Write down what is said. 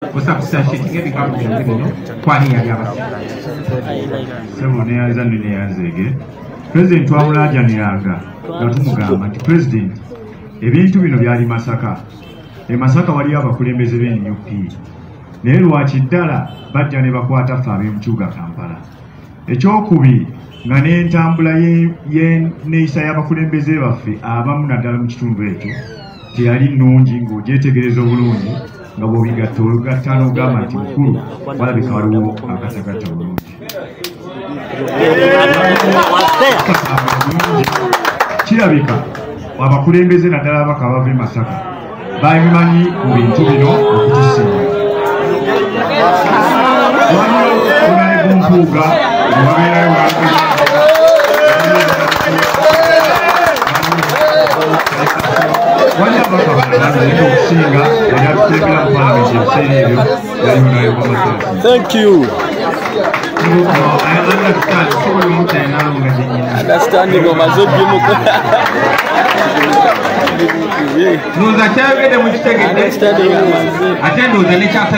Osubstantiating ebigambo byange bino kwani yali abasinga. Ssebo neyanza nno neyanzeege. Pulezidenti twamulaajaniranga nga tumugamba nti pulezidenti ebintu bino byali Masaka. E Masaka waliyo abakulembeze b'NUP. Naye lwaki ddala bajja ne bakwata ffe ab'emukibuga Kampala. Ekyokubiri nga n'entambula y'enneeyisa y'abakulembeze baffe abamu naddala mu kitundu ekyo teyali nnungi ng'ogyetegereza obulungi nga bw'obigatta olugatta n'ogamba nti mukulu walabika waliwo akatagatta bulungi. Kirabika abakulembeze naddala ababaka abava e Masaka babimanyi mu bintu bino okutusinga. Waliwo Honorable Mpuuga ne wabeerayo waliwo ababaka balala naye okusinga yali atukulembera mu paalamenti ebiseera ebyo yali Honorable Mathias. Thank you. I understand. Si buli omu talina nga gye nnyina. Understanding omaze obimukola. Ndowooza kyayogedde mukitegedde Understanding omaze. Ate ndowooza nekyasabye.